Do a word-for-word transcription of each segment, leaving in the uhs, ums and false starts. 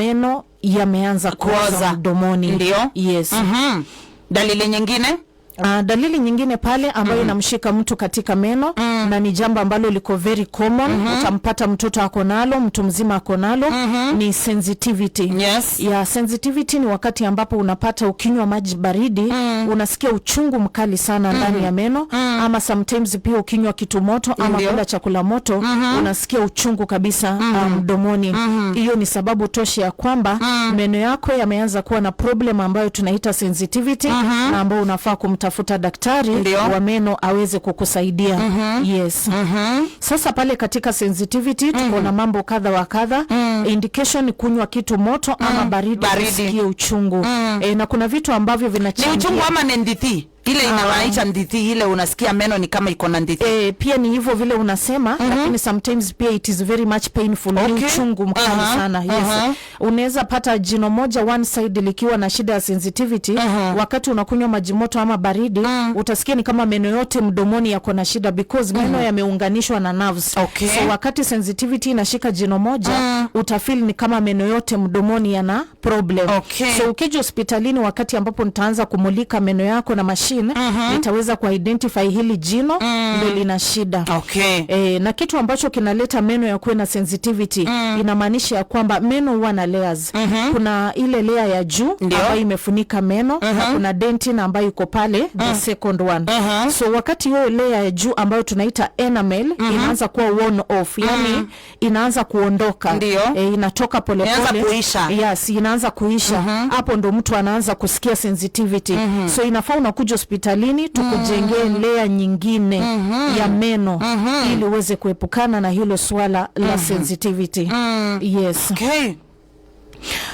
meno yameanza kuoza. Kuoza. Mdomoni. Ndio. Yes. Mhm. Dalili nyingine? Ah, dalili nyingine pale ambayo inamshika mtu katika meno na ni jambo ambalo liko very common, utampata mtoto ako nalo, mtu mzima ako nalo, ni sensitivity. Yes. Ya sensitivity ni wakati ambapo unapata ukinywa maji baridi, unasikia uchungu mkali sana ndani ya meno, ama sometimes pia ukinywa kitu moto ama kula chakula moto, unasikia uchungu kabisa, ah, mdomoni. Hiyo ni sababu tosha ya kwamba meno yako yameanza kuwa na problem ambayo tunaita sensitivity, na ambao unafaa kumtafuta daktari wa meno aweze kukusaidia. Yes. Sasa pale katika sensitivity tuko na mambo kadha wa kadha. Indication ni kunywa kitu moto ama baridi, baridi, usikie uchungu. Eh, na kuna vitu ambavyo vinachangia. Ni uchungu ama ni ndithi? Ile inamaanisha ndithi, ile unasikia meno ni kama iko na ndithi. Eh, pia ni hivyo vile unasema, lakini sometimes pia it is very much painful. Ni uchungu mkali sana. Yes. Unaweza pata jino moja one side likiwa na shida ya sensitivity, wakati unakunywa maji moto ama baridi, utasikia ni kama meno yote mdomoni yako na shida because meno yameunganishwa na nerves. Okay. So wakati sensitivity inashika jino moja, utafeel ni kama meno yote mdomoni yana problem. Okay. So ukija hospitalini, wakati ambapo nitaanza kumulika meno yako na machine, nitaweza kuidentify hili jino ndio lina shida. Okay. Eh, na kitu ambacho kinaleta meno ya kuwe na sensitivity, inamaanisha ya kwamba meno huwa na layers. Kuna ile layer ya juu ambayo imefunika meno, na kuna dentin ambayo iko pale, the second one. So wakati hiyo layer ya juu ambayo tunaita enamel inaanza kuwa worn off, yani inaanza kuondoka. Ndio. Eh, inatoka polepole. Inaanza kuisha. Yes, inaanza kuisha. Hapo ndo mtu anaanza kusikia sensitivity. So inafaa unakuja hospitalini tukujengee layer nyingine ya meno ili uweze kuepukana na hilo swala la sensitivity. Yes. Okay.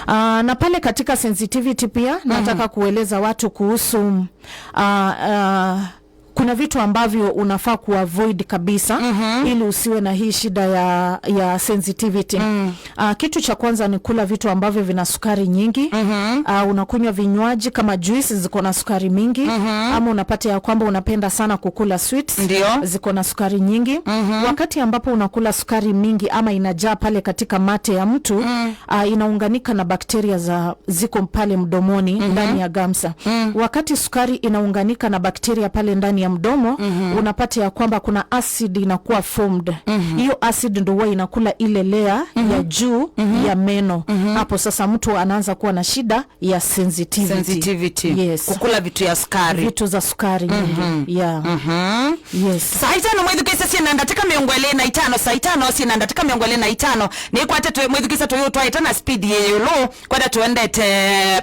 Ah, na pale katika sensitivity pia nataka kueleza watu kuhusu, ah, ah, kuna vitu ambavyo unafaa kuavoid kabisa ili usiwe na hii shida ya, ya sensitivity. Ah, kitu cha kwanza ni kula vitu ambavyo vina sukari nyingi. Ah, unakunywa vinywaji kama juice ziko na sukari mingi, ama unapata ya kwamba unapenda sana kukula sweets, ndio, ziko na sukari nyingi. Wakati ambapo unakula sukari mingi ama inajaa pale katika mate ya mtu, ah, inaunganika na bakteria za ziko pale mdomoni, ndani ya gums. Wakati sukari inaunganika na bakteria pale ndani ya mdomo, unapata ya kwamba kuna acid inakuwa formed. Hiyo acid ndo huwa inakula ile layer ya juu ya meno. Hapo sasa mtu anaanza kuwa na shida ya sensitivity. Sensitivity. Yes. Kukula vitu ya sukari. Vitu za sukari nyingi. Yeah. Yes. Saa itano mwĩthukĩĩsya syĩna ndatĩka mĩongo ĩlĩ na itano, saa itano syĩna ndatĩka mĩongo ĩlĩ na itano. Nĩkwatĩtwe mwĩthukĩĩsya tũyũtwaĩte na speed yĩ ĩũlũ, kwenda tũendete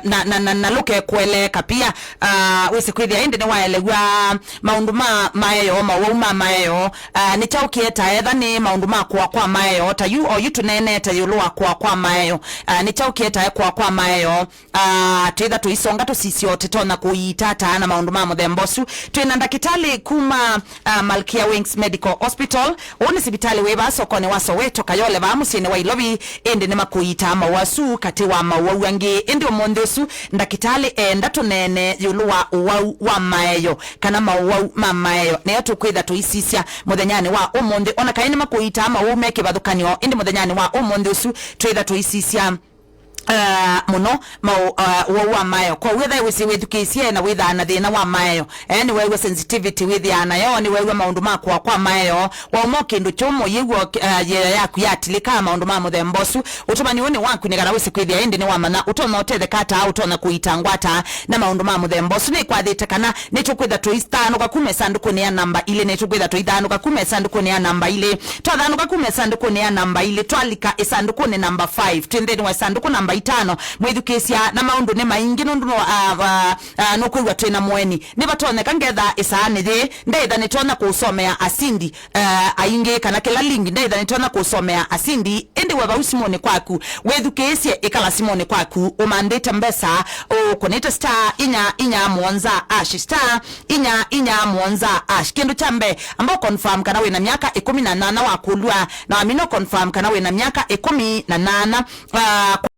na, na, na, na lũke kũeleeka pia. Ah, wĩsĩ kwĩthĩa ĩndĩ nĩwaelew'a maũndũ ma maeo, mawau ma maeo. Ah, nĩ kyaũ kĩetae etha nĩ maũndũ ma kũa kwa maeo, ta yu o yu tũneenete ĩũlũ wa kũa kwa maeo. Ah, nĩ kyaũ kĩetae kũa kwa maeo? Ah, twĩtha tũisonga tũsisyo tũtonya kũiita ata na maũndũ ma mũthemba ũsu. Twĩ na ndakĩtalĩ kuma, ah, Malkia Wings Medical Hospital. Ũũ nĩ sivitalĩ wĩ vaa sokonĩ wa Soweto, Kayole, vaa mũsyĩnĩ wa Ilovi, ĩndĩ nĩmakũiitaa mawau asu katĩ wa mawau angĩ. Ĩndĩ ũmũnthĩ ũsu, ndakĩtalĩ eenda tũneene ĩũlũ wa ũwau wa maeo, kana mawau ma maeo, nĩyo tũkwĩtha tũisisya mũthenyanĩ wa ũmũnthĩ. Ona kaĩ nĩmakũiitaa mawau me kĩvathũkany'o, ĩndĩ mũthenyanĩ wa ũmũnthĩ ũsu, twĩtha tũisisya eh, mũno mau, eh, ũwau wa maeo. Kwoou etha wĩsĩ wĩthukĩĩsye na wĩthaa na thĩna wa maeo, eh, nĩweew'a sensitivity wĩthĩaa nayo, nĩweew'a maũndũ ma kũa kwa maeo, wauma o kĩndũ kyũmũ, yĩw'a, eh, yĩea yaku yatilĩka, maũndũ ma mũthemba ũsu, ũtũmani ũũ nĩ waku nĩ kana wĩsĩ kwĩthĩa ĩndĩ nĩwamanya ũtonya ũtetheka ata, ũtonya kũitangwa ata na maũndũ ma mũthemba ũsu. Nĩkwathĩte kana nĩtũkwĩtha tũithanũka kuma ĩsandũkũnĩ ya namba ilĩ, nĩtũkwĩtha tũithanũka kuma ĩsandũkũnĩ ya namba ilĩ. Twathanũka kuma ĩsandũkũnĩ ya namba ilĩ, twalika ĩsandũkũnĩ namba five, twĩ nthĩnĩ wa ĩsandũkũ namba itano. Mwĩthukĩĩsya, na maũndũ nĩ maingĩ nũndũ no, ah, ah, ah, nũkwĩw'a twĩ na mũeni. Nĩvatonyeka ngetha ĩsaanĩ yĩĩ, ndeĩtha nĩtonya kũũsomea asindi, eh, aingĩ, kana kĩla link ndeĩtha nĩtonya kũũsomea asindi, ĩndĩ we vau simũnĩ kwaku, wĩthukĩĩsye, ĩkala simũnĩ kwaku, ũmanthĩte mbesa, ũkũnĩte star inya inya mũonza hash, star inya inya mũonza hash. Kĩndũ kya mbee, amba ũ confirm kana wĩ na myaka ĩkũmi na nana wa kũlw'a, na wamina ũ confirm kana wĩ na myaka ĩkũmi na nana, ah,